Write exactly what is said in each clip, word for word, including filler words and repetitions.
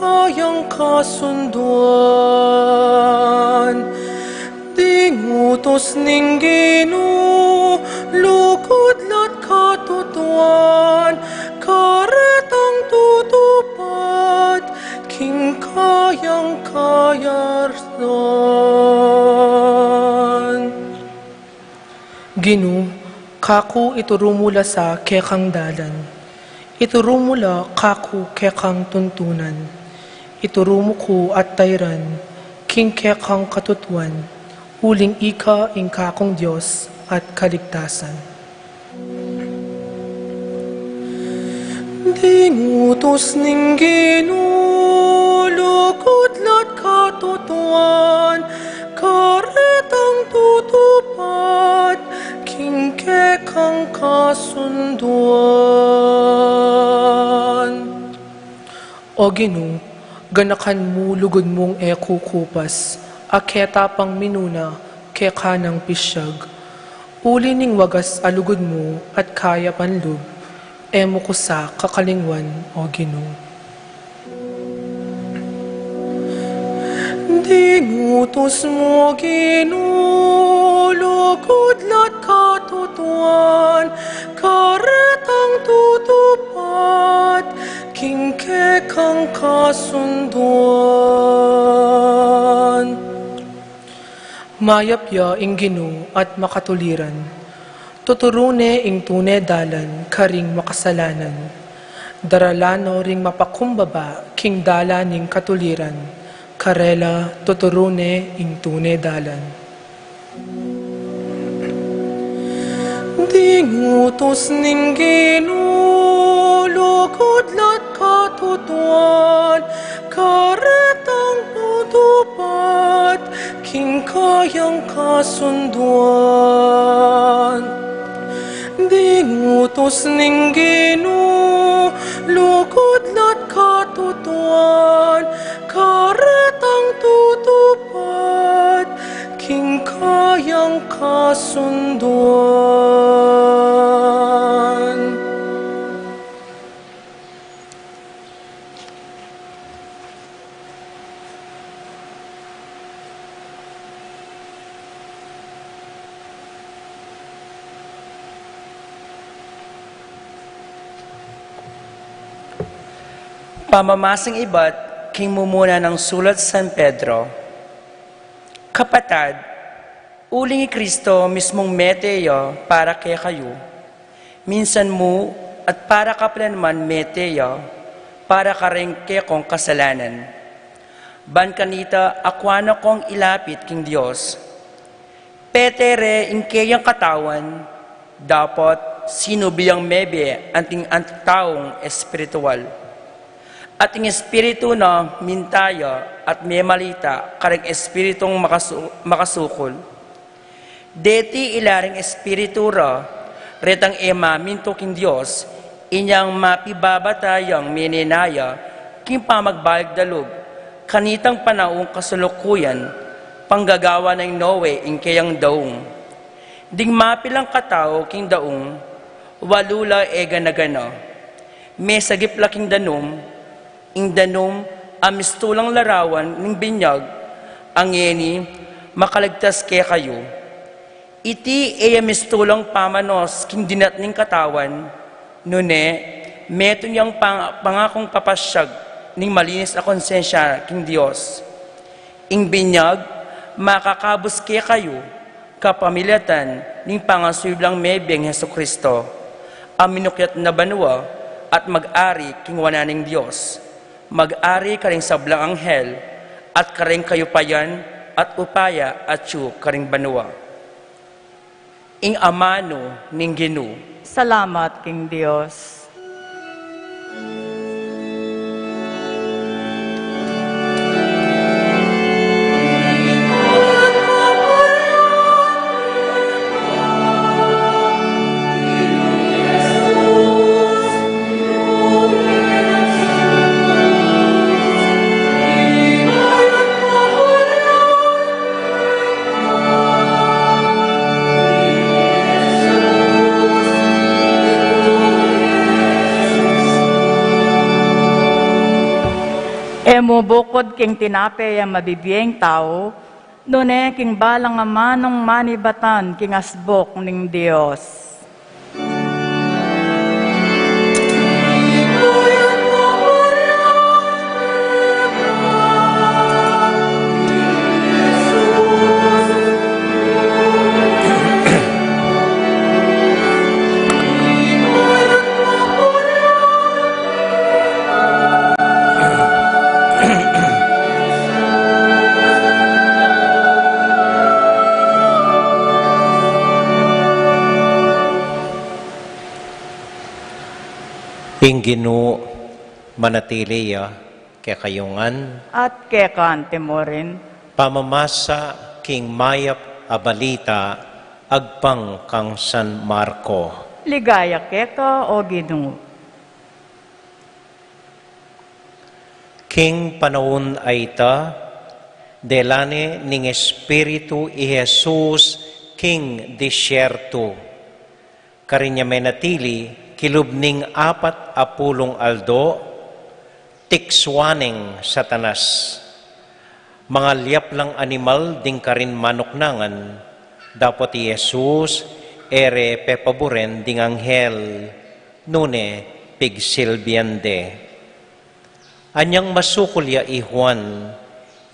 kayang kasunduan. Ding utus ning Ginu, lugud la't katutuan, karetang tutupad king kayang kayarian. Ginu, kaku ituru mu la sa kekang dalan, ituru mu la kaku kekang tuntunan, ituru mu ku at tairan king kekang katutuan, uling ika ing kakung Dios at kaligtasan. Ding utus ning Ginu, lugud la't katutuan, karetang tutupad king kekang kasunduan. O Ginu, ganakan mu lugud mung e kukupas, a ketapang minuna keka nang pisyag. Uli ning wagas a lugud mu at kayapan lub, e mu ku sa kakalingwan, O Ginu. Ding utus mu, Ginu, lugud la't katutuan, karetang tutupad king kekang kasunduan. Mayap ya ing Ginu at makatuliran. Tuturu ne ing tune dalan karing makasalanan. Daralan no ring mapakumbaba king dalan ning katuliran. Karela tuturu ne ing tune dalan. Ding utus ning Ginu, lugud la't katutuan, karetang tutupad king kayang kasunduan. Ding utus ning Ginu, lugud la't katutuan, karetang tutupad king kayang kasunduan. Pamamasing ibat king mumuna nang sulat San Pedro. Kapatad, uling i Kristo mismung mete ya para kekayu, minsan mu at para kapilan man mete ya para karing kekong kasalanan. Ban kanita akua na kong ilapit king Dios. Pete re ing keyang katawan, dapot sinubi yang mebie anting anting taung espiritual. At ing espiritu na minta ya at memalita karing espiritung makasu-, makasukul. Deti ila ring espiritu ra, retang e mamintu king Dios, inyang mapibabata yang menenaya king pamagbalikdalub kanitang panaung kasalukuyan, panggagawa nang Noe ing keyang daung. Ding mapilang katau king daung, walu la e gana-gana. Mesagip la king danum, ing danum a mistulang larawan ning binyag, a ngeni makaligtas kekayu. Iti e ya mistulang pamanos king dinatning katawan, nune metung yang pang-, pangakung papasyag ning malinis a konsensya king Dios. Ing binyag makakabus kekayu kapamilatan ning pangasubling mebie nang Jesucristo, a minukyat na banua at mag-ari king wanan ning Dios, mag-ari karing sablang anghel, at karing kayupayan at upaya atyu karing banua. Ing amanu ning Ginu. Salamat king Dios. Mubukod king tinape a mabibie ing tau, nune king balang amanung manibatan king asbuk ning Dios. Ing Ginu manatili ya kekayu ngan. At keka anti mu rin. Pamamasa king mayap a balita agpang kang San Marco. Ligaya keka, o Ginu. King panaun a ita, dela ne ning Espiritu i Jesus king disyertu. Karin ya menatili kilub ning apat a pulung aldo, tikswan neng Satanas. Mangalyap lang animal ding karin manuknangan, dapot i Jesus e re pepaburen ding anghel, nune pigsilbian de. Anyang masukul ya i Juan,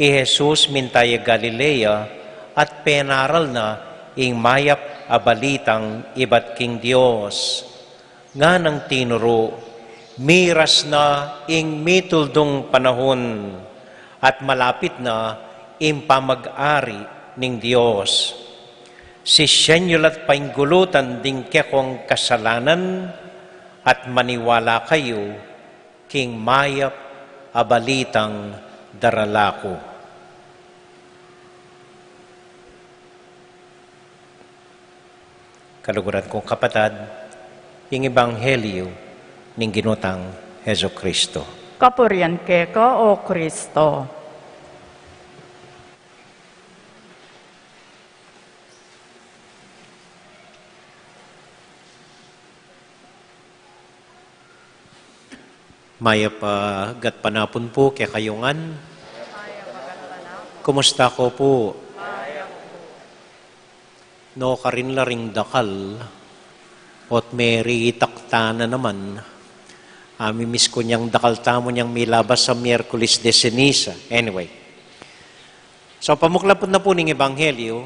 i Jesus minta ya Galilea at penaral na ing mayap a balitang ibat king Dios. Nganang tinuru, miras na ing mituldung panahun at malapit na ing pamag-ari ning Dios. Sisian yu la't painggulutan ding kekong kasalanan at maniwala kayu king mayap a balitang darala ku. Kaluguran kung kapatad, ing Ebanghelyo ning Ginu tang Jesucristo. Kapurian keka, o Kristo. Mayap a gatpanapun pu kekayu ngan. Kumusta ko pu? No, karin la ring dakal, ot meritak ta na naman. Amimiss ku nyang dakal tamu nyang milabas a Miyerkules de Ceniza. Anyway. So, pamuklapan na pu ning Ebanghelyo,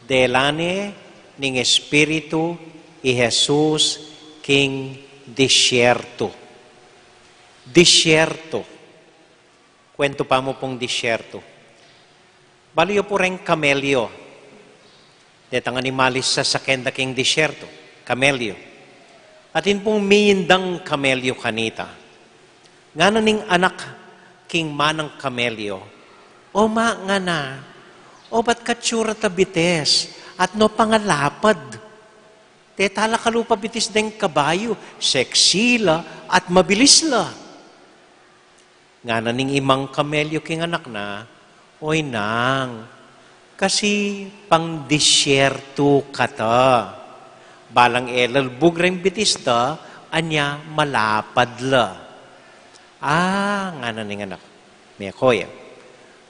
dela ne ning Espiritu i Jesus king disyertu. Disyertu. Kuwentu pa mu pung disyertu. Balu yu pu reng kamelyo. Detang animalis a saken da king disyertu, kamelyo. Atin pung miyindang kamelyo kanita. Ngana ning anak king manang kamelyo, "O ma," ngana, "obat ka tsura ta bitis at no pangalapad. Teta la kalupa bitis deng kabayu, seksi la at mabilis la." Ngana ning imang kamelyo king anak na, "Oy nang, kasi pangdisyertu kata. Balang e la lubug reng bitis ta, anya malapad la." "Ah," ngana ning anak, "meko ya.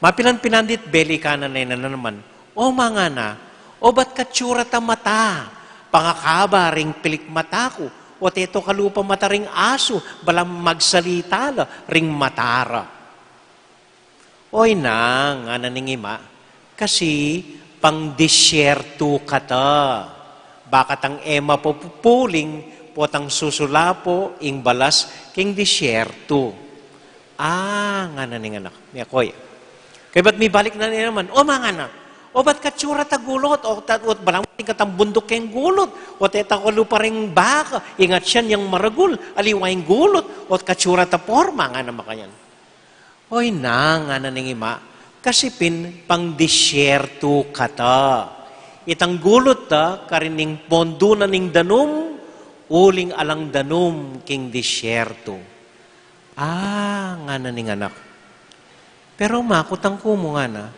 Mapilan-pilan dit beli ka na ne na naman." "O ma," ngana, "obat ka tsura ta mata. Pangakaba ring pilik mata ku, o teto kalupa mata ring asu, bala magsalita la ring mata ra." "Oy nang," ngana ning ima, "kasi pangdisyertu kata. Bakatang e mapupuling potang susulapo ing balas king disyertu." "Ah," ngana ning anak, "meko ya." Kaybat mibalik na ne naman, "O ma," ngana, "obat ka tsura ta gulut, o ta, ot balang ing katang bunduk keng gulut, o teta kalupa ring baka, ingat sian yang maragul, aliwa ing gulut, ot ka tsura ta porma," ngana makanyan. "Oy nang," ngana ning ima, "kasi pin pangdisyertu kata. Itang gulut ta karin ning pondu na ning danum, uling alang danum king disyertu." "Ah," ngana ning anak, "pero ma, kutang ku mu," ngana,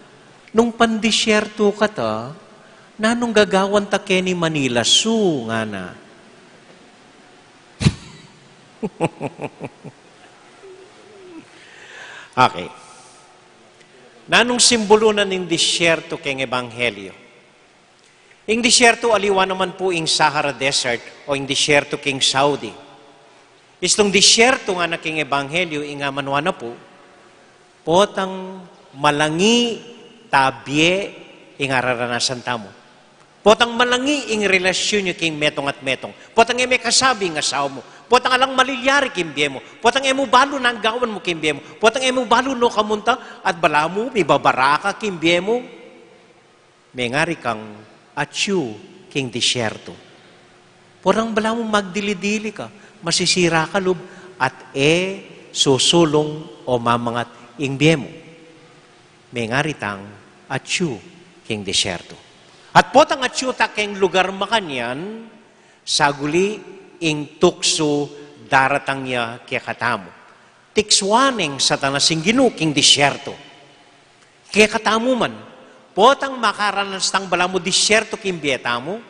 "nung pandisyertu kata, nanung gagawan ta keni Manila Zoo?" ngana. Okay. Nanung simbulu na ning disyerto keng Ebanghelyo? Ing disyerto, aliwa naman pu ing Sahara Desert o ing disyerto keng Saudi. Istung disyerto ngana keng Ebanghelyo, ing amanuan na pu, potang malangi tabie ing araranasan tamu. Potang malangi ing relasyun yu king metung at metung. Potang e mekasabi ing asawa mu. Potang alang malilyari king bie mu. Potang e mu balu nanu gawan mu king bie mu. Potang e mu balu nu ka munta at balamu mibabara ka king bie mu. Mengari kang atyu king disyerto. Potang balamu magdili-dili ka, masisira ka lub, at e susulung o mamangat ing bie mu. Mengari tang atyu king disyerto. At potang atyu ta keng lugar makanyan, saguli ing tuksu daratang ya kekatamu. Tiksuan neng Satanas ing Ginu king disyerto. Kekatamu man, potang makaranas tang balamu disyerto king bie tamu,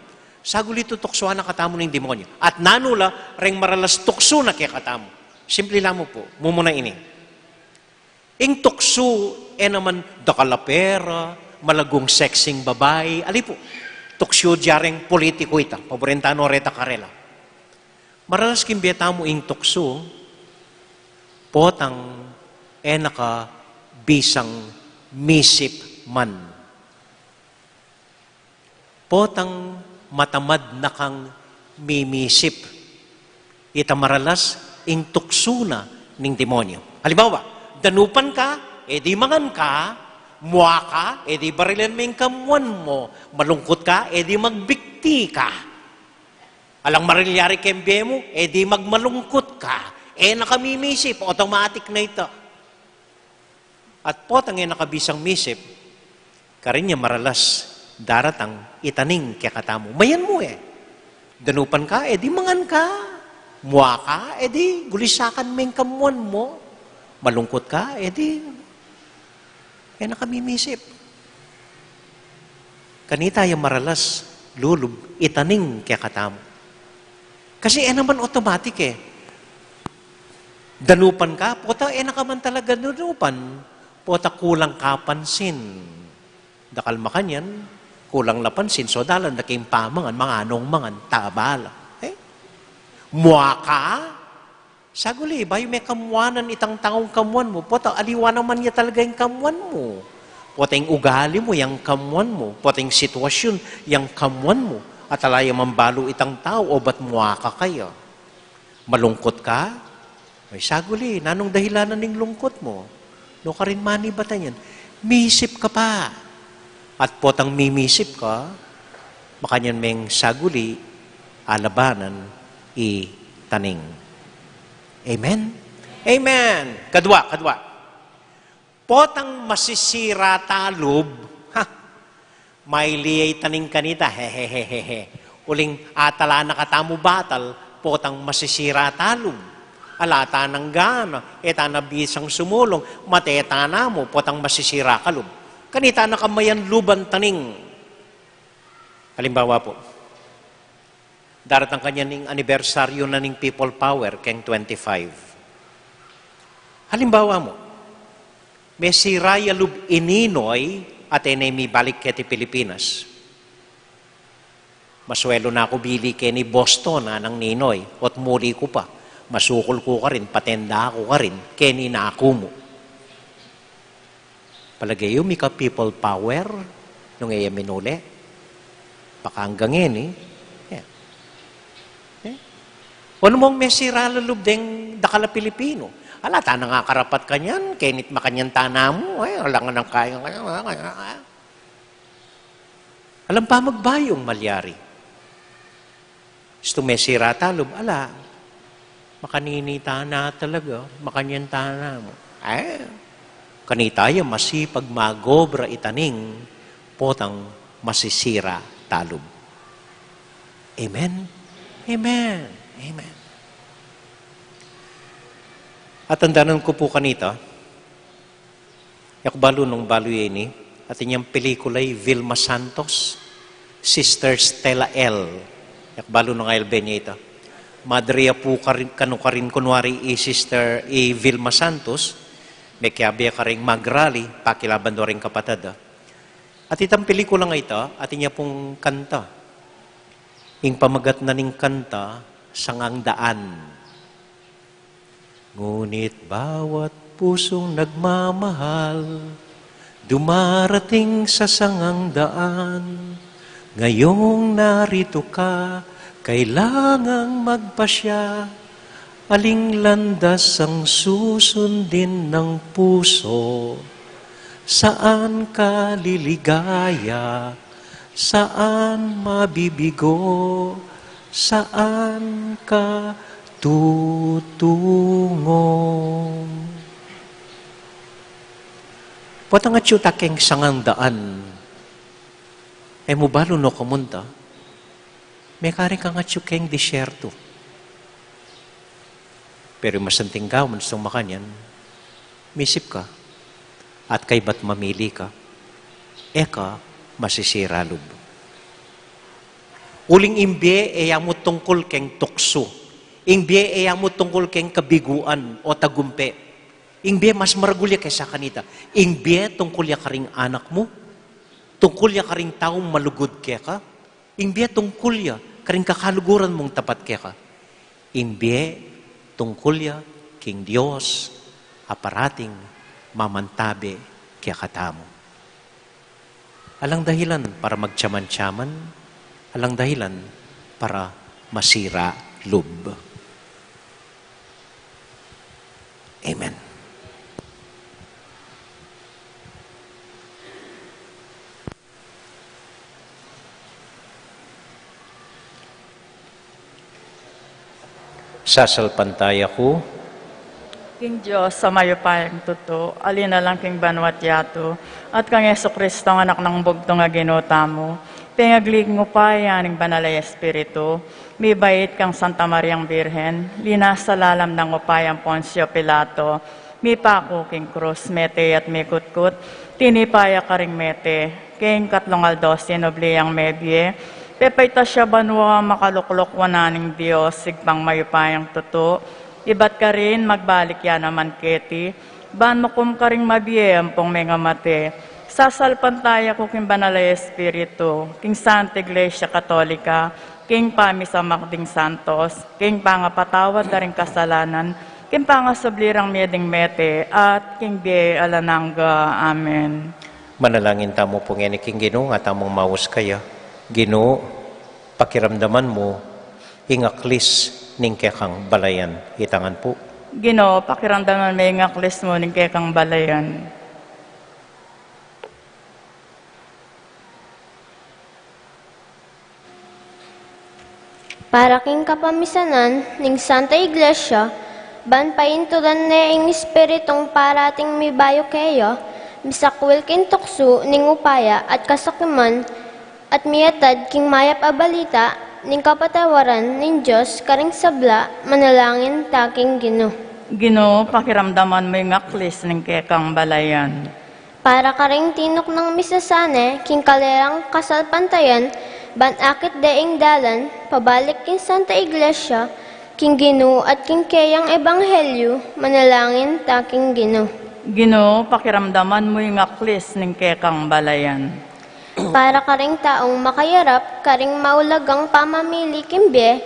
saguli tutuksuan na katamu ning demonyo. At nanu la reng maralas tuksu na kekatamu? Simple la mu pu, mumuna ini. Ing tuksu, e naman dakal a pera, malagung sexing babai, ali pu. Tuksu dyareng politiku ita, paburen tanu reta karela. Maralas king bie tamu ing tuksu, potang e na ka bisang misip man. Potang matamad na kang mimisip. Ita maralas ing tuksu na ning demonyo. Halimbawa, danupan ka, e di mangan ka, mua ka, e di barilan me ing kamuan mu, malungkut ka, e di magbikti ka. Alang marilyari keng bie mu, e di magmalungkut ka. E na ka mimisip, automatic na ita. At potang e na ka bisang misip, karin ya maralas daratang itaning kekatamu. Mayan mu e. Danupan ka, e di mangan ka. Mua ka, e di gulisakan me ing kamuan mu. Malungkut ka, e di e na ka mimisip. Kanita ya maralas lulub itaning kekatamu. Kasi e naman automatic e. Danupan ka, pota e na ka man talaga danupan, pota kulang ka pansin. Dakal makanyan, kulang la pansin, so dalan da king pamangan, manganung mangan, tabala. E? Mua ka, saguli, bayu me kamuanan itang taung kamuan mu, pota aliwa naman ya talaga ing kamuan mu. Pota ing ugali mu, yang kamuan mu. Pota ing sitwasyun, yang kamuan mu. At ala ya man balu itang tau, obat mua ka kaya. Malungkut ka? Ay, saguli, nanung dahilan na ning lungkut mu? Nu karin manibatan yan? Misip ka pa. At potang mimisip ka, makanyan meng saguli, alabanan itaning. Amen? Amen. Kadua, kadua. Potang masisira talub, ha? Maili ya itaning kanita, hehehehe. Uling atala na katamu batal, potang masisira talub. Ala tanang gana, e tana bisang sumulung, mate tana mu, potang masisira ka lub. Kanita na kamayan luban taning. Halimbawa pu, daratang kanyan ing anibersaryu na ning People Power keng twenty-five. Halimbawa mu, mesira ya lub i Ninoy at e ne mibalik keti Pilipinas. Masuelu na ku bili keni Boston, nganang Ninoy, ot muli ku pa, masukul ku karin, patenda ku karin keni naku mu. Palage yu, mika People Power nung e ya minuli? Baka anggang ngeni. E. E? O nu mung mesira la lub deng dakal a Pilipinu? Ala tana nga karapat kanyan, keni makanyan tana mu, e, alangan nang kaya. Alang pamagbayung malyari. Istung mesira talub, ala, makanini tana talaga, makanyan tana mu. E, kanita ya masipag magobra itaning potang masisira talub. Amen? Amen. Amen. At tandanan ku pu kanita, e ku balu nung balu ye ini, atin yang pelikula i Vilma Santos, Sister Stella L. E ku balu nung albe ne ita. Madre ya pu karin, kanu karin kunwari i Sister, i Vilma Santos, Mekiabe karing magrali, pakilaban do ring kapatad, a. At itang pelikula a ita, atin ya pung kanta. Ing pamagat na ning kanta, Sangang Daan. Ngunit bawat pusong nagmamahal, dumarating sa sangang daan. Ngayong narito ka, kailangang magpasya. Aling landas ang susundin ng puso? Saan ka liligaya? Saan mabibigo? Saan ka tutungo? Potang atyu ta keng sangang daan, e mu balu no kamunta, mekari kang atyu keng disyerto. Pero masanting gawan, sung makanyan, misip ka, at kaybat mamili ka, e ka masisira lub. Uling ing bie e ya mu tungkul keng tuksu. Ing bie e ya mu tungkul keng kabiguan o tagumpe. Ing bie mas maragul ya kesa kanita. Ing bie tungkul ya karing anak mu. Tungkul ya karing taung malugud keka. Ing bie tungkul ya karing kakaluguran mung tapat keka. Ing bie tungkul ya king Dios a parating mamantabe kekatamu. Alang dahilan para magtiyaman-tiyaman, alang dahilan para masira lub. Amen. Sasalpantaya ku king Dios a mayupayang tutu, alang king banua't yatu, at kang Jesucristo a Anak nang bugtung a Ginu tamu, pengagli king upaya ning Banal a Espiritu, mibait kang Santa Mariang Birhen, linasa lalam ning upayang Poncio Pilato, mipaku king krus, mete at mikutkut, tinipa ya karing mete, king katlung aldo sinubli yang mebie, pepaitas ya banua, makaluklok wanan ning Dios Ibpang mayupayang tutu, ibat karin magbalik ya naman keti, ban mukum karing mabie ampong mengamate. Sasalpantaya ku king Banal a Espiritu, king Santa Iglesia Katolika, king pamisamak ding santos, king pangapatawad da ring kasalanan, king pangasubli rang mie ding mete, at king bie alang angga. Amen. Manalangin tamu pu ngeni king Ginu, nga tamung maus kaya. Ginu, pakiramdaman mu ing aklis ning kekang balayan. Itangan pu. Ginu, pakiramdaman mu ing aklis mu ning kekang balayan. Para king kapamisanan ning Santa Iglesia, ban painturan ne ing Espiritung parating mibayu keya, misakwil king tuksu ning upaya at kasakiman, at miatad king mayap a balita ning kapatawaran ning Dios karing sabla, manalangin ta king Ginu. Ginu, pakiramdaman mu ing aklis ning kekang balayan. Para karing tinuknang misasane king karelang kasalpantayan, ban akit de ing dalan pabalik king Santa Iglesia, king Ginu at king keyang ebanghelyu, manalangin ta king Ginu. Ginu, pakiramdaman mu ing aklis ning kekang balayan. Para karing taung makayarap karing maulagang pamamili king bie,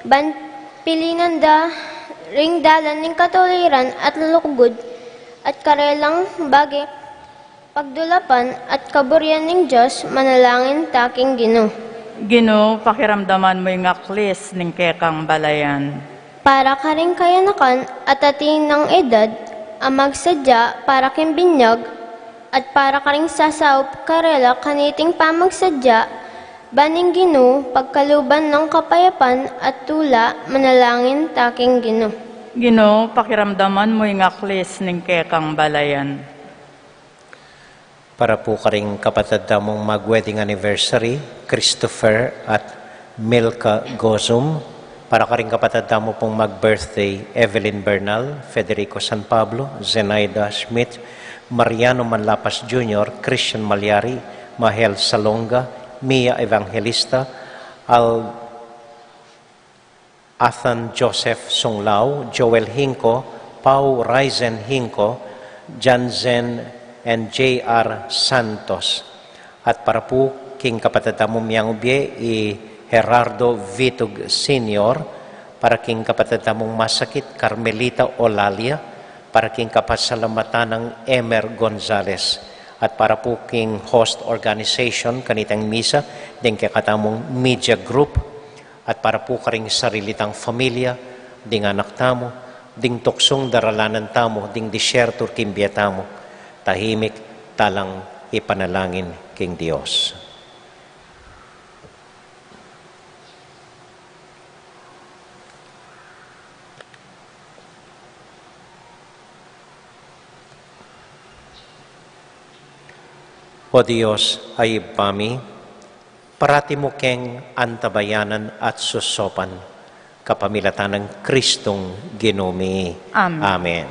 ban pilinan da ring dalan ning katuliran at lugud, at karelang bage pagdulapan at kaburian ning Dios, manalangin ta king Ginu. Ginu, pakiramdaman mu ing aklis ning kekang balayan. Para karing kayanakan at atin nang edad a magsadya para king binyag, at para karing sasaup karela kaniting pamagsadya, ban ing Ginu pagkaluban nang kapayapan at tula, manalangin ta king Ginu. Ginu, pakiramdaman mu ing aklis ning kekang balayan. Para pu karing kapatad tamung mag-wedding anniversary, Christopher at Milka Gozum. Para karing kapatad tamu pung mag-birthday, Evelyn Bernal, Federico San Pablo, Zenaida Schmidt, Mariano Manlapas Junior, Christian Malyari, Mahel Salonga, Mia Evangelista, Al-, Athan Joseph Sunglao, Joel Hinco, Pau Raizen Hinco, Janzen and J R Santos. At para pu king kapatad tamung miyangubye i Gerardo Vitug Senior, para king kapatad tamung masakit Carmelita Olalia, para king kapasalamatan nang Emer Gonzalez, at para pu king host organization kanitang misa, ding kekatamung media group, at para pu karing sarili tang familia, ding anak tamu, ding tuksung daralanan tamu, ding disyertu king bie tamu, tahimik talang ipanalangin king Dios. O Dios, a Ibpa mi, parati mu keng antabayanan at susopan, kapamilatan nang Kristong Ginu mi. Amen. Amen.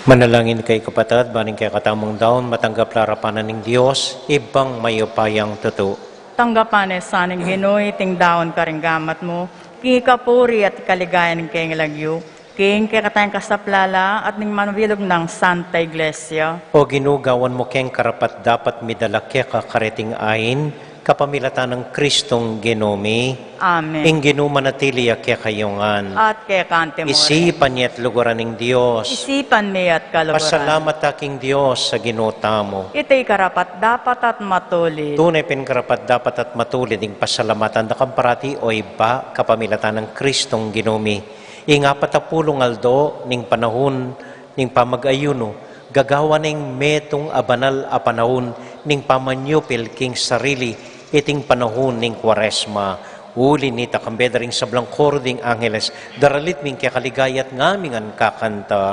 Manalangin kayu kapatad, ban ing kekatamung daun matanggap la arapan na ning Dios, Ibpang mayupayang tutu. Tanggapan na sa ning Ginu iting daun karing gamat mu, king ikapuri at kaligayan ning kayang lagyu, king kekatang kasaplalan at ning mabilug nang Santa Iglesia. O Ginu, gawan mu keng karapat-dapat midala keka kareting ain, kapamilatan nang Kristong Ginu mi. Amen. Ing Ginu manatili ya kekayu ngan. At keka mu rin. Isipan ye at luguran ing Dios. Isipan mi at kaluguran. Pasalamat ta king Dios a Ginu tamu. Iti karapat-dapat at matulid. Tune pin karapat-dapat at matulid ing pasalamatan da ka parati, o Ibpa, kapamilatan nang Kristong Ginu mi. Ing apatapulung aldo ning panahun ning pamag-ayunu, gagawan neng metung a banal a panahun ning pamanyupil king sarili iting panahun ning Kuaresma. Uli nita, kambe da ring sablang koro ding angeles, daralit mi ing kekaligaya at ngaming ngan kakanta.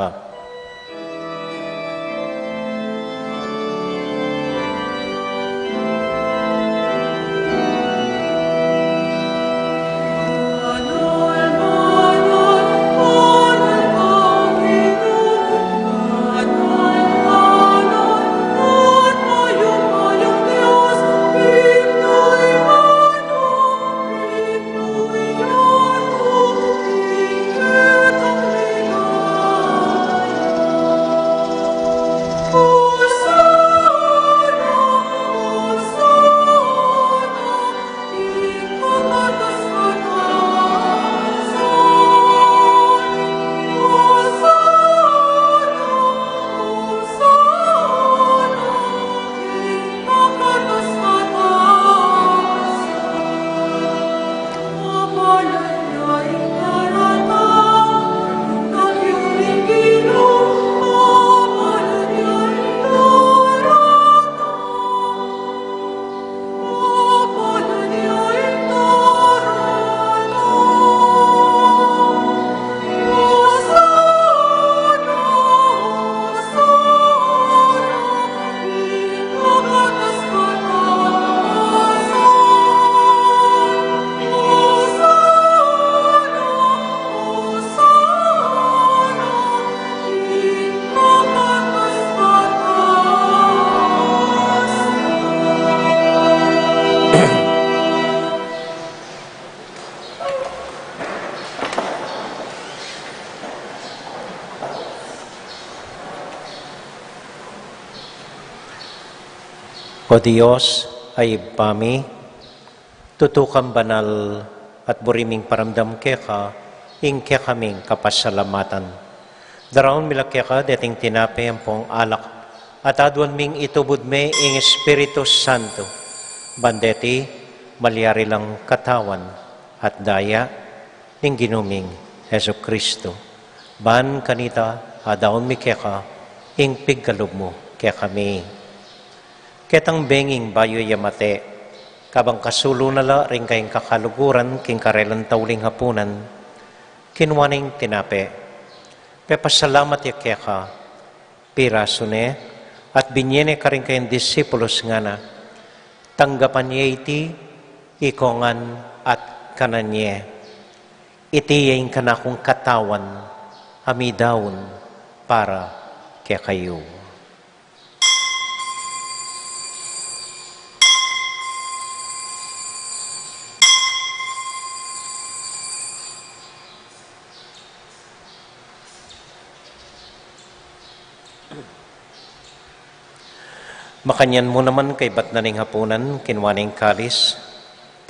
O Dios, a Ibpa mi, tutu kang banal at buri ming paramdam keka ing kekaming kapasalamatan. Daraun mi la keka deting tinape ampong alak, at aduan ming itubud me ing Espiritu Santo, ban deti malyari lang katawan at daya ning Ginu ming Jesucristo. Ban kanita, adaun mi keka ing pigkalub mu kekami. Ketang benging bayu ya mate, kabang kasulu na la ring kayang kakaluguran king karelang tauling hapunan, kinua neng tinape, pepasalamat ya keka, pirasu ne, at binie ne karing kayang disipulus, ngana: Tanggapan ye iti ikongan at kanan ye. Iti ya ing kanakung katawan a midaun para kekayu. Makanyan mu naman kaybat na ning hapunan, kinua ne ing kalis,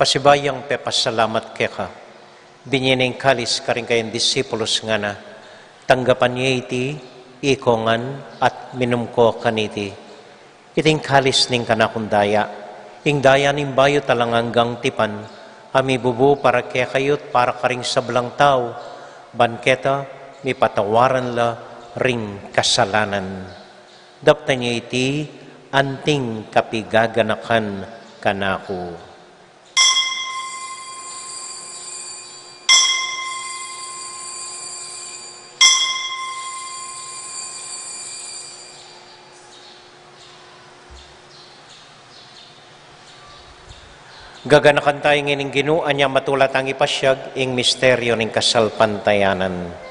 pasibayu yang pepasalamat keka, binie ne ing kalis karing kayang disipulus, ngana: Tanggapan ye iti ikongan at minum ko kaniti. Iti ing kalis ning kanakung daya, ing daya ning bayu at alang anggang tipan, a mibubu para kekayu't para karing sablang tau, ban keta mipatawaran la ring kasalanan. Daptan ye iti anting kapigaganakan kanaku. Gaganakan taya ing Ginu, anya matula tang ipasyag ing misteryu ning kasalpantayanan.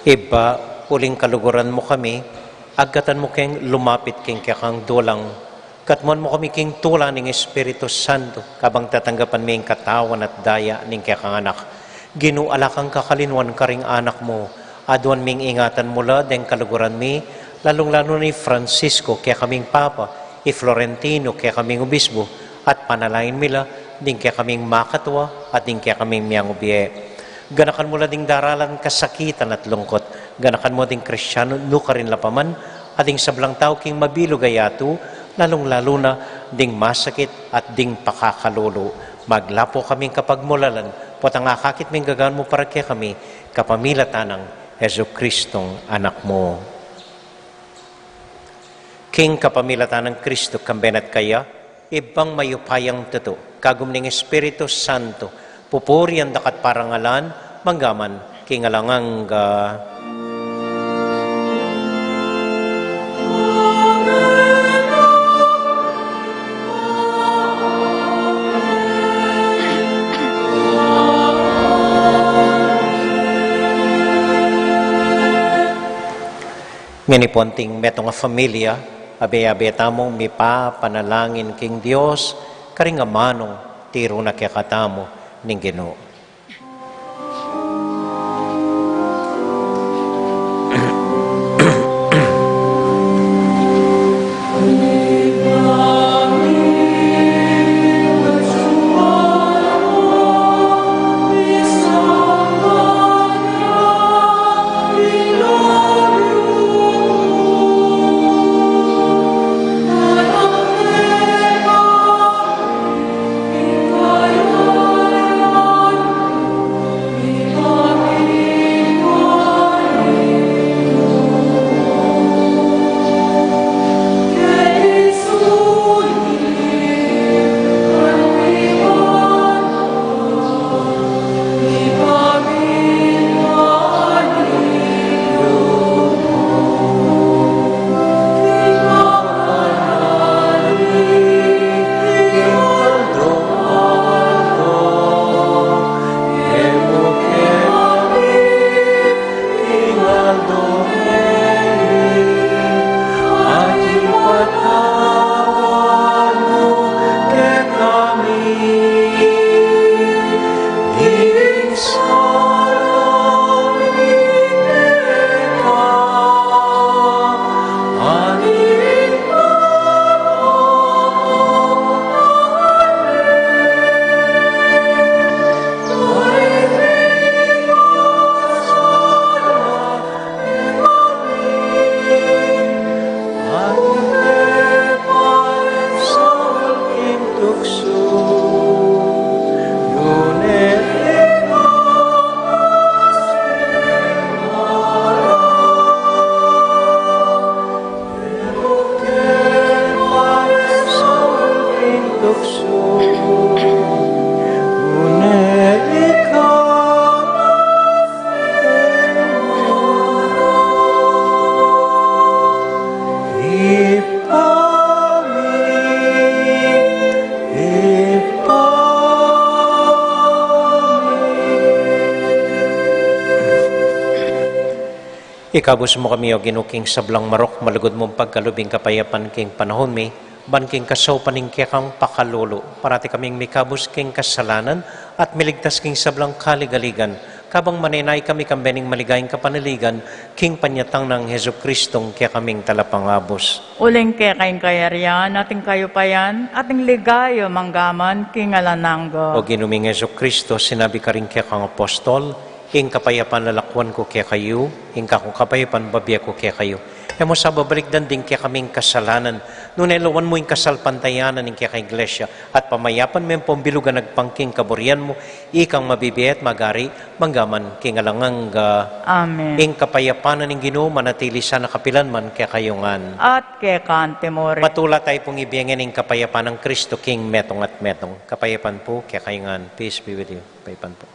Ibpa, uling kaluguran mu kami, agkatan mu keng lumapit king kekang dulang, katmuan mu kami king tula ning Espiritu Santo, kabang tatanggapan mi ing katawan at daya ning kekang Anak. Ginu, ala kang kakalinuan karing anak mu, aduan ming ingatan mu la deng kaluguran mi, lalung-lalu na i Francisco, kekaming Papa, i Florentino, kekaming Obispo, at panalangin mi la ding kekaming makatua at ding kekaming miangubie. Ganakan mu la ding daralan kasakitan at lungkut. Ganakan mu ding Kristianu nukarin la pa man, at ding sablang tau king mabilug a yatu, lalung-lalu na ding masakit at ding pakakalulu. Maglapu kaming kapagmulalan, potang akakit ming gagawan mu para kekami, kapamilatan nang Jesucristong Anak mu. King kapamilatan nang Kristo, kambe na at kaya, Ibpang mayupayang tutu, kagum ning Espiritu Santo, pupurian da ka at parangalan, mangga man king alang angga. Ngeni pu anting metung a familia, abe-abe tamung mipapanalangin king Dios, karing amanung tiru na kekatamu ning Ginu. Saldo Dei, at ipatawad mu kekami ding sala mi keka, ani Ikabus mu kami, O Ginu, king sablang marok, malugud mung pagkalub ing kapayapan king panahun mi, ban king kasaupan ning kekang pakalulu, parati kaming mikabus king kasalanan, at miligtas king sablang kaligaligan, kabang manenaya kami kambe ning maligayang kapanaligan, king panyatang nang Jesucristong kekaming Talapangabus. Uling keka ing kayarian, at ing kayupayan, at ing ligaya manggaman king alang angga. O Ginu ming Jesucristo, sinabi karing kekang apostol, ing kapayapan lalakwan ku kekayu, ing kakung kapayapan bibie ku kekayu. E mu sa babalikdan ding kekaming kasalanan, nune lawan mu ing kasalpantayanan ning kekang Iglesia, at pamayapan me pung bilug a agpang king kaburian mu, ikang mabibie at magari, manggaman king alang angga. Amen. Ing kapayapan ning Ginu manatili sana kapilan man kekayu ngan. At keka mu rin. Matula tayu pung ibie ngan ing kapayapan nang Kristo king metung at metung. Kapayapan pu kekayu ngan. Peace be with you. Kapayapan pu.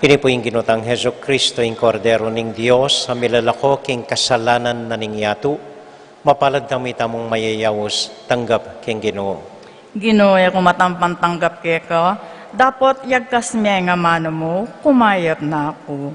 Ini pu ing Ginu tang Jesucristo, ing Kordero ning Dios, a milalako king kasalanan na ning yatu. Mapalad tamu itamung mayayaus tanggap king Ginu. Ginu, e ku matampan tanggap keka, dapot yagkas me ing amanu mu, kumayap na ku.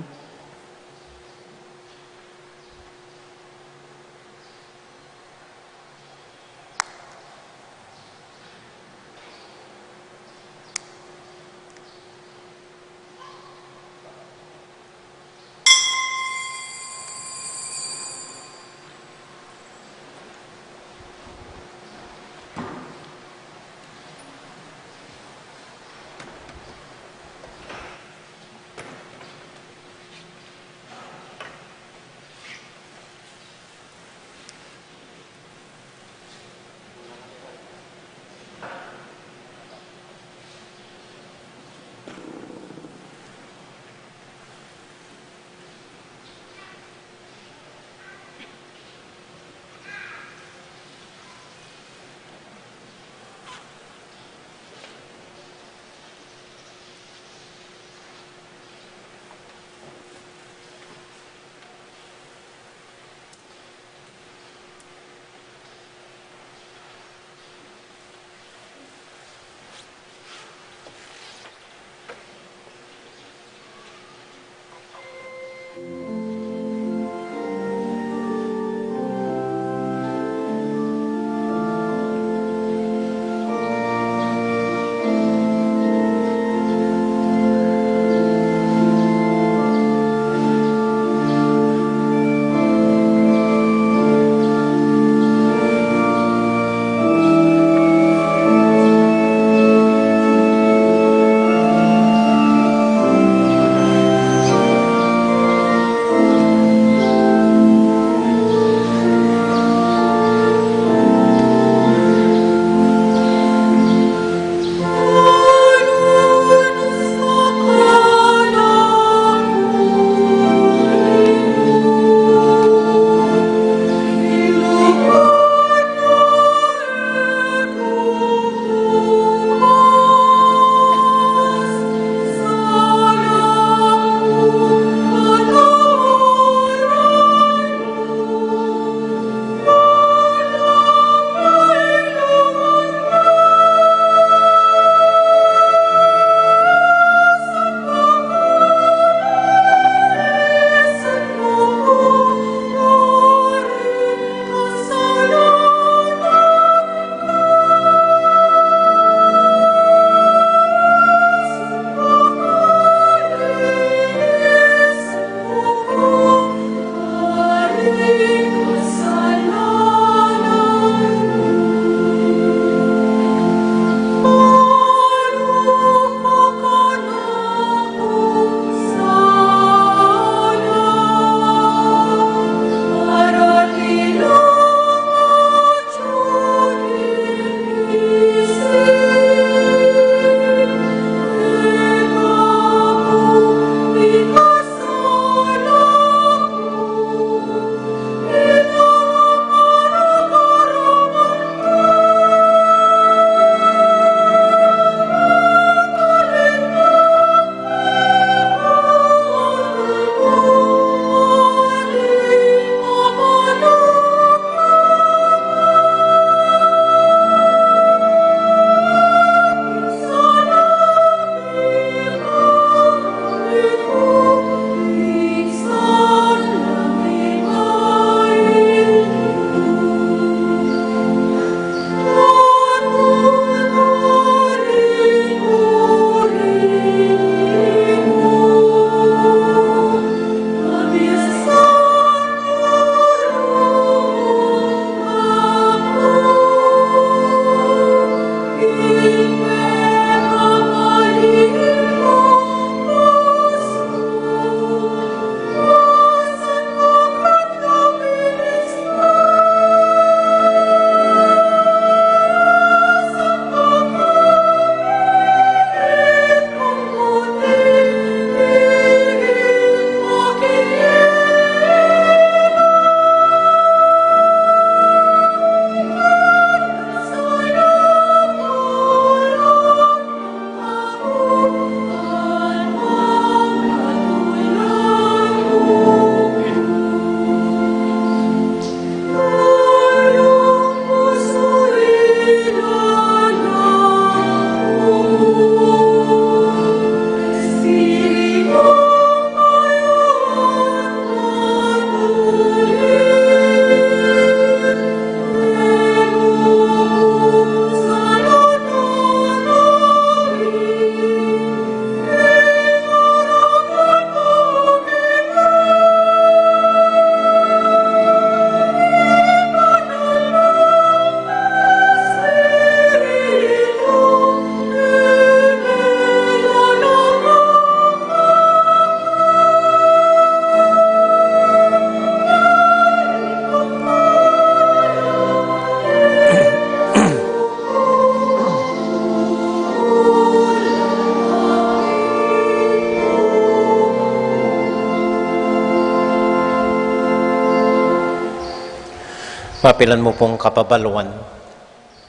Mapilan mu pung kababaluan.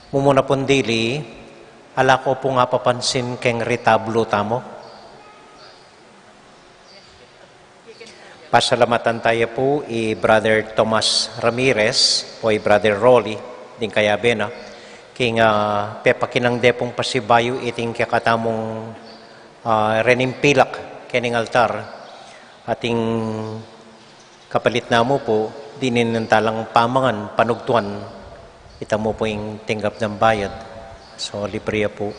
Mumuna pung dili, ala ko pung apapansin keng retablo tamu. Pasalamatan taya pu i Brother Tomas Ramirez o i Brother Rolly, ding kayabe na, king, ah, pepakinang de pung pasibayu iting kekatamung, ah, renimpilak kening altar, ating kapalit namu pu, dininan talang pamangan, panugtuan, ita mu pu ing tinggap dang bayad. So, libre ya pu.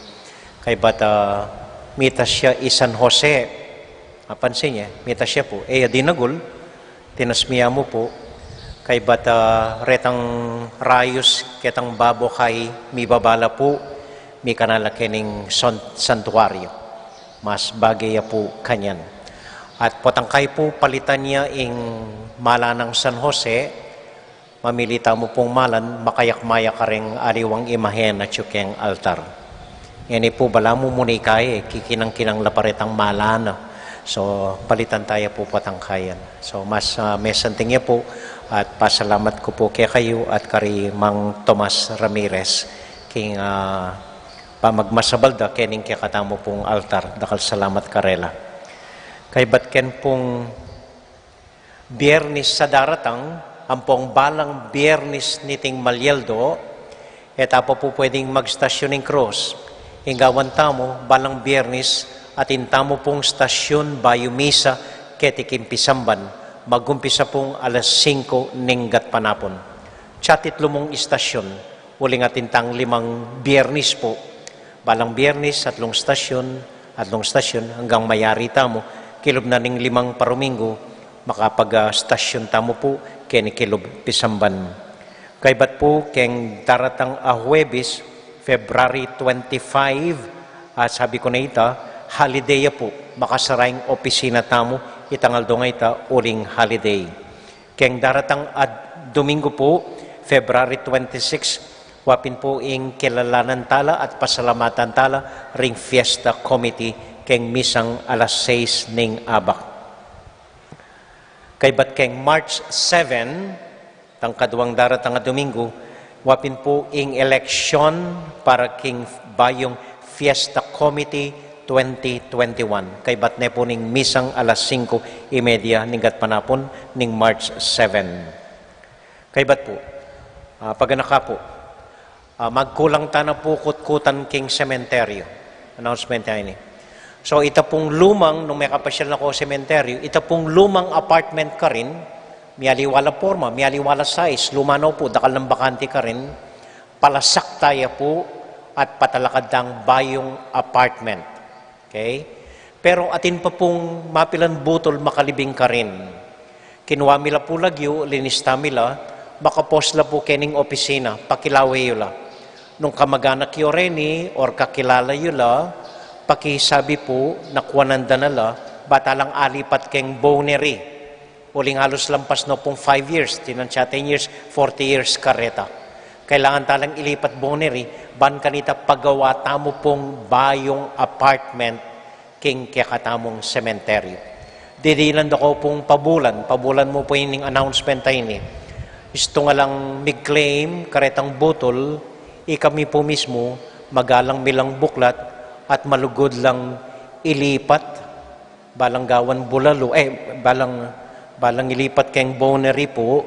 Kaybat, ah, mitas ya i San Jose. Apansin ye, mitas ya pu. E ya dinagul, tinasmi ya mu pu. Kaybat, ah, retang rayus, ketang babo kay mibaba la pu, mikanala kening san-, santuario. Mas bage ya pu kanyan. At potang kay pu, palitan ya ing mala nang San Jose, mamili tamu pung malan, makayak-mayak kareng aliwang imahen atyu keng altar. Ngeni pu, balamu muni kay, kikinang-kinang la pa retang mala na. So, palitan taya pu potang kayan. So, mas, ah, mesanting ya pu, at pasalamat ku pu kekayu at kari Mang Tomas Ramirez, king, ah, pamagmasabal da kening kekatamu pung altar. Dakal salamat karela. Kaybat ken pung Biernis a daratang, ampong balang Biernis niting malyaldo, e ta pa pu pwedeng magstasyun ing krus. Ing gawan tamu, balang Biernis, atin tamu pung stasyun bayu misa keti king pisamban, magumpisa pung alas singko ning gatpanapun. Tsatitlu mung istasyun, uling atin tang limang Biernis pu. Balang Biernis, atlung stasyun, atlung stasyun, anggang mayari tamu, kilub na ning limang paruminggu, makapag, ah, stasyun tamu pu, keni kilub pisamban. Kaybat pu, keng daratang a Huwebes, February twenty-five, ah, sabi ku na ita, holiday ya pu, makasara ing opisina tamu, itang aldo nga ita, uling holiday. Keng daratang a Domingo pu, February twenty-six, wa pin pu ing kilalanan tala at pasalamatan tala ring Fiesta Committee keng misang alas sais ning abak. Kaybat keng March seven, tang kaduang daratang a Domingo, wa pin pu ing eleksyon para king bayung Fiesta Committee twenty twenty-one. Kaybat ne pu ning misang alas singko y media ning gatpanapun ning March seven. Kaybat pu, ah, paganaka pu, ah, magkulang tana pu kutkutan king sementeryo. Announcement ya ini. So, ita pung lumang, nung mekapasyal na ko sementeryo, ita pung lumang apartment karin, mialiwa la porma, mialiwa la size, luma no pu, dakal nang bakante karin, palasak taya pu, at patalakad tang bayung apartment. Okay? Pero atin pa pung mapilan butul makalibing karin. Kinua mi la pu lagyu, linista mi la, makapos la pu kening opisina, pakilawe yu la. Nung kamaganak yu reni, or kakilala yu la, pakisabi pu, nakuanan da na la, bata lang alipat keng Bonery. Uling alus lampas no pung five years, tinantya ten years, forty years kareta. Kailangan talang ilipat Bonery, ban kanita pagawa tamu pung bayung apartment king kekatamung sementeryo. Didinan da ko pung pabulan, pabulan mu pu ining announcement a ini. Istu nga lang mig-claim karetang butul, ikami pu mismu, magalang mi lang buklat, at malugud lang ilipat, balang gawan bulalu, eh, balang, balang ilipat keng Bonery pu,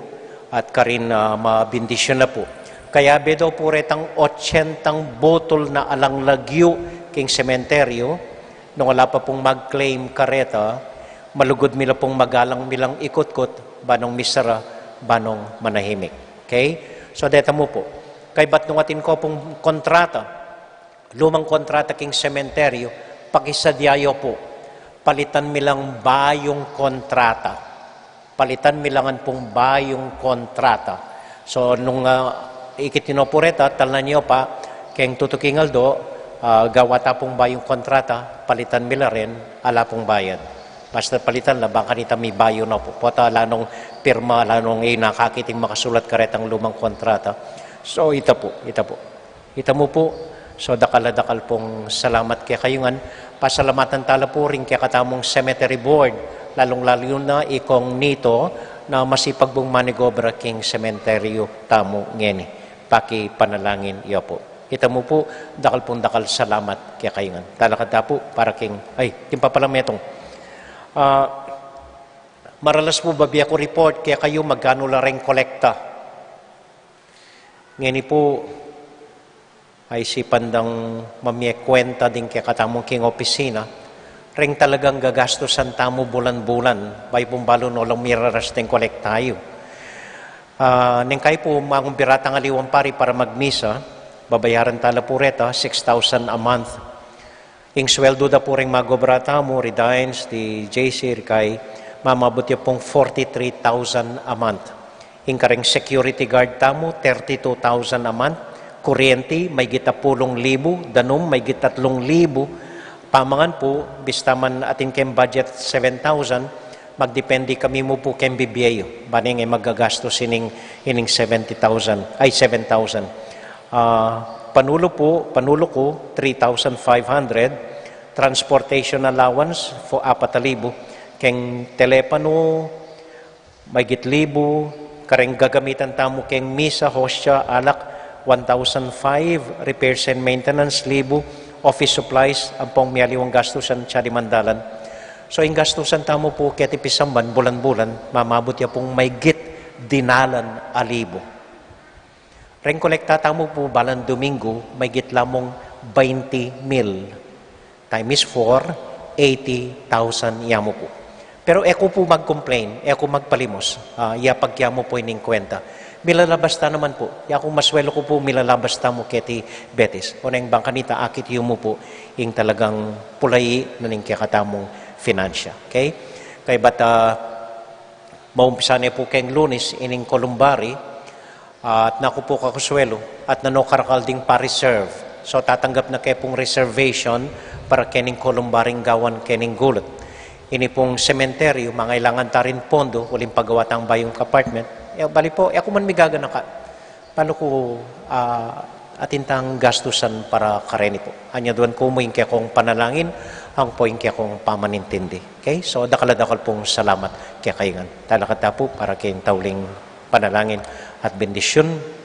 at karin, ah, mabindisyun na pu. Kayabe daw pu retang otsentang butul na alang lagyu king sementeryo, nung ala pa pung mag-claim kareta, malugud mi la pung magalang mi lang ikutkut, banong misara, banong manahimik. Okay? So, deta mu pu. Kaybat nung atin ko pung kontrata, lumang kontrata king sementeryo, pakisadya yu pu. Palitan mi lang bayung kontrata. Palitan mi la ngan pung bayung kontrata. So, nung, ah, ikit yu no pu reta, talnan yu pa, keng tutuking aldo, ah, gawa ta pung bayung kontrata, palitan mi la rin, ala pung bayad. Basta palitan la, bang kanita mibayu no pu. Pota ala nong pirma, ala nong inakakit ing makasulat karetang lumang kontrata. So, ita pu, ita pu. Ita mu pu, so dakal a dakal pung salamat kekayu ngan. Pasalamatan tala pu ring kekatamung cemetery board, lalung-lalu na i Kong Nito, na masipag pung manigobra king sementeryu tamu ngeni. Pakipanalangin yu pu. Ita mu pu, dakal pung dakal salamat kekayu ngan. Talakad ta pu para king, ay, king papalametung. Ah, maralas pu, babie ku report kekayu magkanu la reng kolekta. Ngeni pu, aisipan dang mamie kuenta ding kekatamung king opisina reng talagang gagastusan tamu bulan-bulan, bayu pung balu no lang miraras ding kolekta yu. Ah, neng kayi pu, mangumbira tang aliwang pari para magmisa, babayaran ta la pu reta six thousand a month. Ing sweldu da pu reng magobra tamu, ridines, di J C, rikay, mamabut ya pung forty-three thousand a month. Ing kareng security guard tamu, thirty-two thousand a month. Kuryenti, maygit apulung libu. Danum, maygit atlung libu. Pamangan pu, bista man atin keng budget seven thousand, magdepende kami mu pu keng bibie yu. Ba neng e magagastus ining, ining seventy thousand, ay, seven thousand. Ah, panulu pu, panulu ku, three thousand five hundred, transportation allowance fu apat a libu, keng telepanu, maygit libu, kareng gagamitan tamu keng misa, hostia, alak, one thousand five, repairs and maintenance, libu, office supplies, ampong mialiwang gastusan, atsa limang dalan. So, ing gastusan tamu pu keti pisamban, bulan-bulan, mamabut ya pung maygit dinalan a libu. Reng kolekta tamu pu balang Domingo, maygit la mung twenty mil. Times four, eighty thousand ya mu pu. Pero e ku pu mag-complain, e ku magpalimus, ah, ya pagyamu pu ining kuenta. Milalabas ta naman pu, ya kung maswelu ku pu, milalabas tamu keti Betis. O neng bang kanita, akit yu mu pu, ing talagang pulai na ning kekatamung finansya. Okay? Kaybat, ah, maumpisan ne pu keng Lunes ining columbarium, at naku pu kakuswelu, at nanu karakal ding pa-reserve. So, tatanggap na ke pung reservation para kening columbarium gawan kening gulut. Ini pung sementeryu, mangailangan ta rin pondo, uling pagawa tang bayung apartment. E, bali pu, e ku man migaganaka. Balu ku, ah, atin tang gastusan para kareni pu. Anyaduan ku mu ing kekong panalangin, ampong ing kekong pamanintindi. Okay? So, dakal a dakal pung salamat kekayu ngan. Talakad ta pu para king tauling panalangin at bendisyun.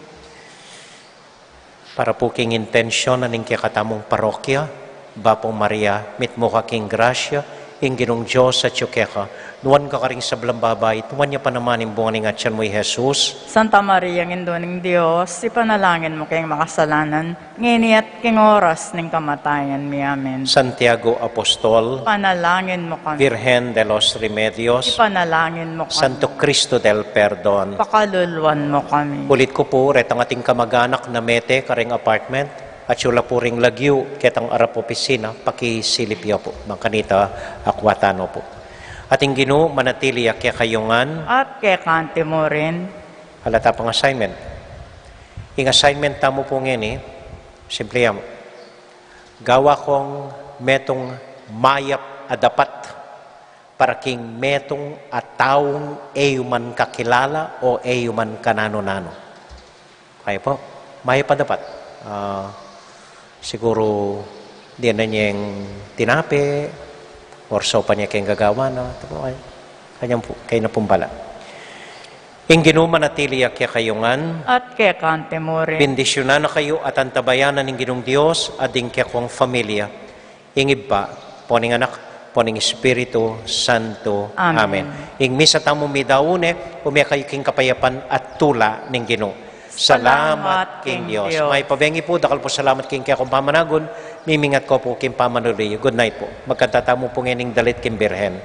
Para pu king intensyon na ning kekatamung parokya, Bapu Maria, mitmu ka king grasya, ing Ginung Dios atyu keka, nuan ka karing sablang babai, at nuan ya pa naman ing bunga ning atyan mu, i Jesus. Santa Maria, Indu ning Dios, ipanalangin mu keng makasalanan, ngeni at king oras ning kamatayan mi. Amen. Santiago Apostol, ipanalangin mu kami. Virgen de los Remedios, ipanalangin mu kami. Santo Cristo del Perdon, pakaluluan mu kami. Ulit ku pu, retang ating kamag-anak na mete kareng apartment, atyu la pu ring lagyu ketang arap opisina, pakisilip yu pu. Bang kanita, akwa ta no pu. At ing Ginu manatili ya kekayu ngan. At keka mu rin. Ala ta pang assignment. Ing assignment tamu pu ngeni, simple ya mu. Gawa kong metung mayap a dapat para king metung a taung e yu man kakilala o e yu man kananu-nanu. Kaya pu, mayap a dapat. Ah, siguru, dinan ne ing tinape, or saupan ne keng gagawan na, tapu, ay, kanyan pu, kayu na pung bala. Ing Ginu manatili ya kekayu ngan. At keka mu rin. Bendisyunan na kayu at antabayanan ning Ginung Dios, at ding kekong familia. Ing Ibpa, ampo ning Anak, ampo ning Espiritu Santo. Amen. Amen. Ing misa tamu midaun ne, ume kayu king kapayapan at tula ning Ginu. Salamat king Dios. Mayap a bengi pu, dakal pu salamat king kekong pamanagun, mimingat ko pu king pamanuli yu. Good night pu. Magkanta tamu pu ngening dalit king Birhen.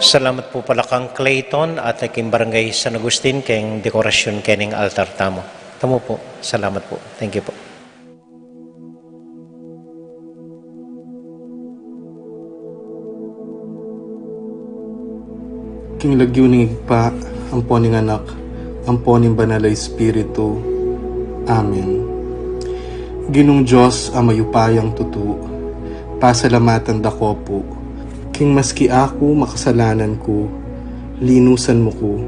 Salamat pu pala kang Clayton at king Barangay San Agustin keng dekorasyun kening altar tamu. Tamu pu, salamat pu. Thank you pu. King lagyu ning Ibpa, ampo ning Anak, ampo ning Banal a Espiritu. Amen. Ginung Dios a mayupayang tutu, pasalamatan da ko pu, king maski aku makasalanan ku, linusan mu ku,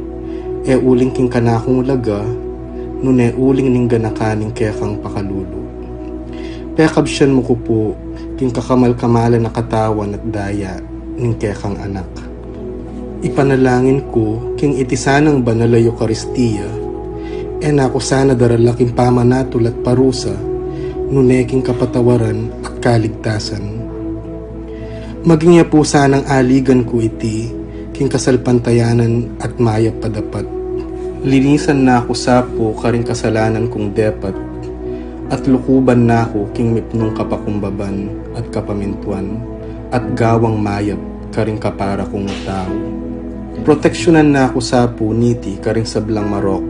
e uling king kanakung laga, nune uling ning ganakan ning kekang pakalulu. Pekabsian mu ku pu king kakamal-kamalan a katawan at daya ning kekang Anak. Ipanalangin ku king iti sanang banal a Eukaristia, e na ku sana darala king pamanatul at parusa, nune king kapatawaran at kaligtasan. Maging ya pu sanang aligan ku iti king kasalpantayanan at mayap a dapat. Linisan na ku sa pu karing kasalanan kung depat, at lukuban na ku king mipnung kapakumbaban at kapamintuan, at gawang mayap karing kapara kung tau. Proteksyunan na ku sa pu niti karing sablang marok,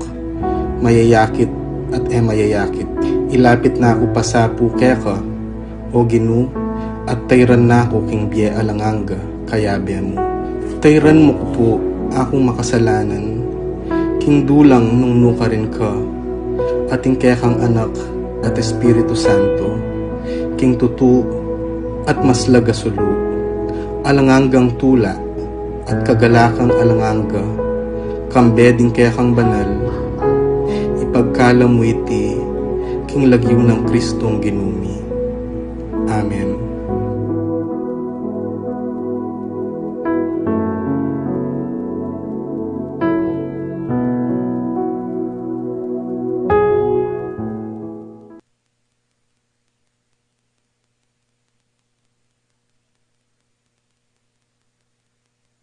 mayayakit at e mayayakit. Ilapit na ku pa sa pu keka, O Ginu, at tayran na ku king bie alang angga, kayabe mu. Tayran mu ku pu akung makasalanan, king dulang nung nukarin ka, at ing kekang Anak at Espiritu Santo, king tutu at maslag a sulu, alang anggang tula, at kagalakan alang angga, kambe ding kekang banal, ipagkalub mu iti king lagyu nang Kristong Ginu mi. Amen.